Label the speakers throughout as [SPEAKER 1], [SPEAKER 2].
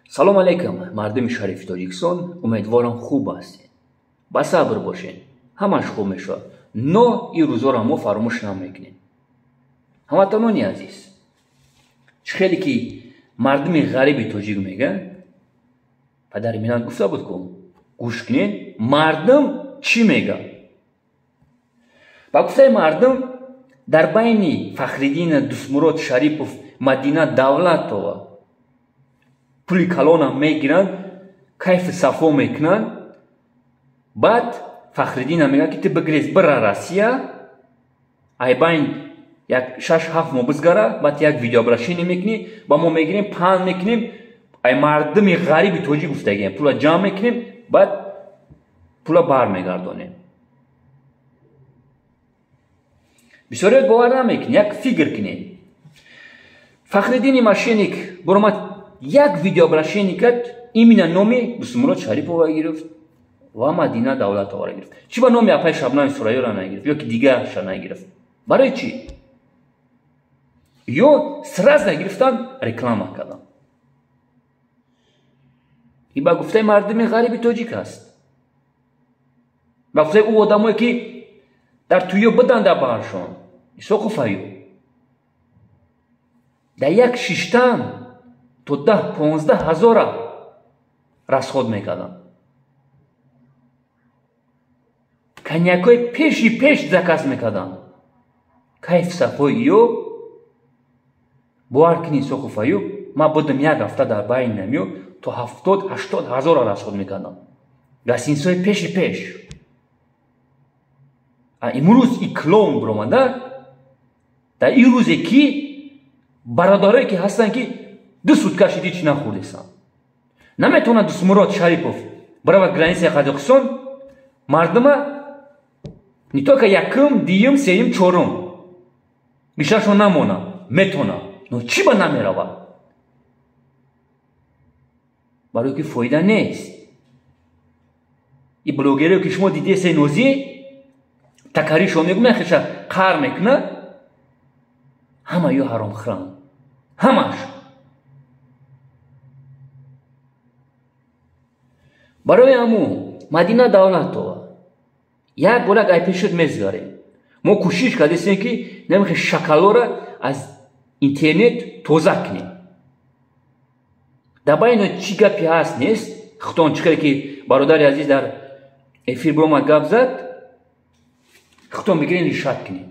[SPEAKER 1] Салом алейкум, мардуми шарифи Тоҷикистон, умедворам хуб ҳастед. Ба сабр бошед, ҳамаш хуб мешавад. Но ин рӯзоро мо фаромӯш намекунем. Ҳамватанони азиз, чӣ хеле ки мардуми ғариби тоҷик мегӯянд, падари миллат гуфта буд, ку гӯш кунед, мардум чӣ мегӯяд? Ба гуфтаи мардум, дар байни Фахриддина Дустмурод Шарипов, Мадина Давлатова пули калонам мегиранд, кайфи сафо мекунанд. Баъд Фахриддина мегӯяд, ки ту бигрез, бира Россия, айбайн як 6-7 моҳ бизгара, баъд як видеообращение мекунӣ, ба мо мегирем, панд мекунем, ай мардуми ғариби тоҷик гуфтагием, пула ҷамъ мекунем, баъд пула бармегардонем. Бисёрият бовар намекунед, як фикр кунед. Фахриддини мошенник буромад, як видеообращение кард, именно номи Дустмурод Шарипова гирифт ва Мадина Давлатоваро гирифт. Чӣ ба номи апаи Шабнами Сурайёро нагирифт ё ки дигарша нагирифт? Барои чӣ? Ё сразу гирифтан, реклама кардан. Ин ба гуфтаи мардуми ғариби тоҷик аст. Ба гуфтаи ӯ одамое ки дар тӯё буданд дар баҳршон, Исоқов Аюб, дар як шиштан то 10-15 ҳазора расход мекарданд. Коньякҳои пеши пеш заказ мекарданд. Кайф сафои ё бовар кунед, Исоқов Аюб, ман будам як ҳафта дар байни намё то 70-80 ҳазора расход мекардам. Гостиницаҳои пеши пеш. Имрӯз и клоун биромада, дар ин рӯзе ки бародарое ки ҳастанд, ки 2 сутка шиди чӣ нахӯрдесанд, наметавонад Дустмурод Шарипов биравад границаи Қазоқистон, мардума не только якум, дуюм, сеюм, чорум бишашон намонад, метавонад, но чӣ ба намеравад? Барое ки фоида нест. И блогере ки шумо дидесей, нозӣ такаришо мегӯям, хеша қар мекунад, ҳама ё ҳаромхӯранд, ҳамаш. Барои ҳамун Мадина Давлатова як борак ай пешат мезгарем. Мо кӯшиш кардесем, ки намехе шакалора аз интернет тоза кунем. Дар байни чӣ гапе ҳаст нест, худтон чӣ хеле ки бародари азиз дар эфир биромад гап зад, худтон бигирен, решат кунед.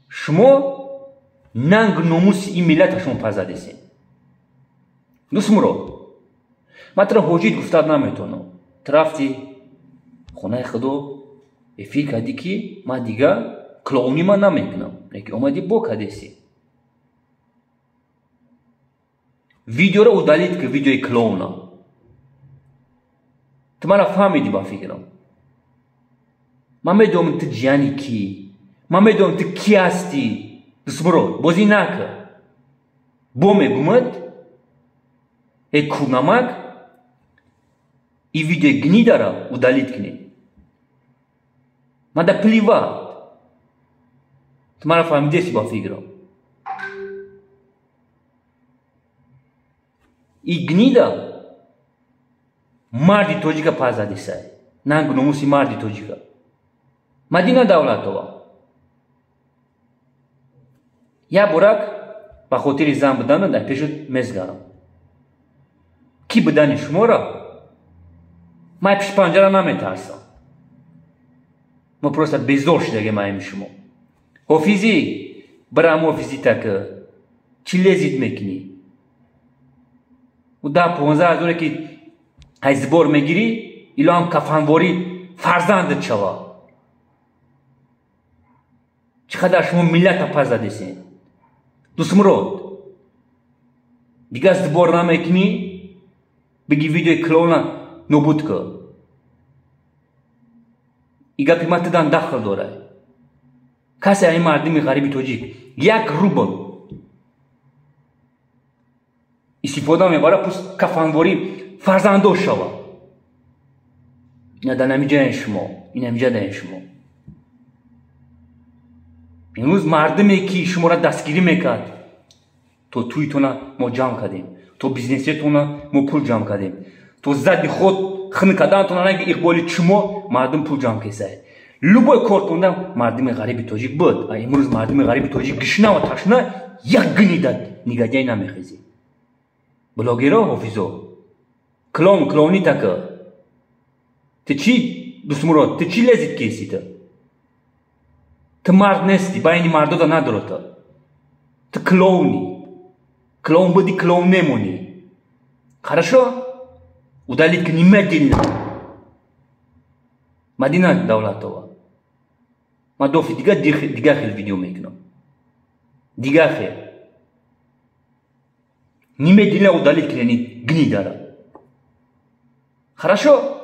[SPEAKER 1] Шумо нанг номуси ин миллата шумо пас задесед. Дустмурод, ман туро ҳоҷит гуфтат наметавонам. Ту рафти хонаи худо, эфир кардӣ, ки ман дигар клоунӣ ман намекунам, лекин омадӣ бо кардеси. Видеоро удалить ки, видеои клоуна. Ту мара фаҳмидӣ ба фикрам. Ман медонам ту ҷияни кӣ, ман медонам ту кӣ ҳастӣ. Дустмурод, бозӣ накар. Бо мегумад, эй курнамак, и видеои гнидара удалить кунед. Ман да плевать. Ту мара фаҳмидеси ба фикрам. И гнида марди тоҷика пас задисай, нангу номуси марди тоҷика. Мадина Давлатова як борак ба хотири зан буданат дар пешат мезгарам. Кӣ будани шуморо ман пеши панҷара наметарсам. Мо просто безор шудагем аими шумо. Ҳофизӣ, бирам ҳофизита ки чӣ лезид мекунӣ? Ӯ 10-15 ҳазоре ки аз сбор мегирӣ, ило ҳам кафанворӣ фарзандат шава. Чӣ қадар шумо миллата пас задесед. Дустмурод, дигар сбор намекунӣ, биги видеои клоуна нобуд кун. И гапи ман тидан дахл дорад. Касе ай мардуми ғариби тоҷик 1 рубл истифода мебарад, пус кафанворӣ фарзанддор шавад. Ина дар намиҷаи шумо, ин намиҷа даи шумо. Имрӯз мардуме ки шуморо дастгирӣ мекард, То тӯйтона мо ҷамъ кардем, то бизнесетона мо пул ҷамъ кардем, то зади худ хин кардантона ранги иқболи чумо мардум пул ҷамъ кесай. Любой кортонда мардуми ғариби тоҷик буд. А имрӯз мардуми ғариби тоҷик гишна ва ташна, як гнида, негодяй намехезӣ. Блогеро, ҳофизо, клон, клоуни така. Ту чӣ, Дустмурод, ту чӣ лезит кеси? Ту мард нести, байни мардода надора. Ту клоуни, клоун буди, клоун мемонӣ. Хорошо, удалить ки немедленно. Мадина Давлатова, ман дофи дига хел видео мекунам, дига хел. Немедленно удалить кунени гнидара. Хорошо.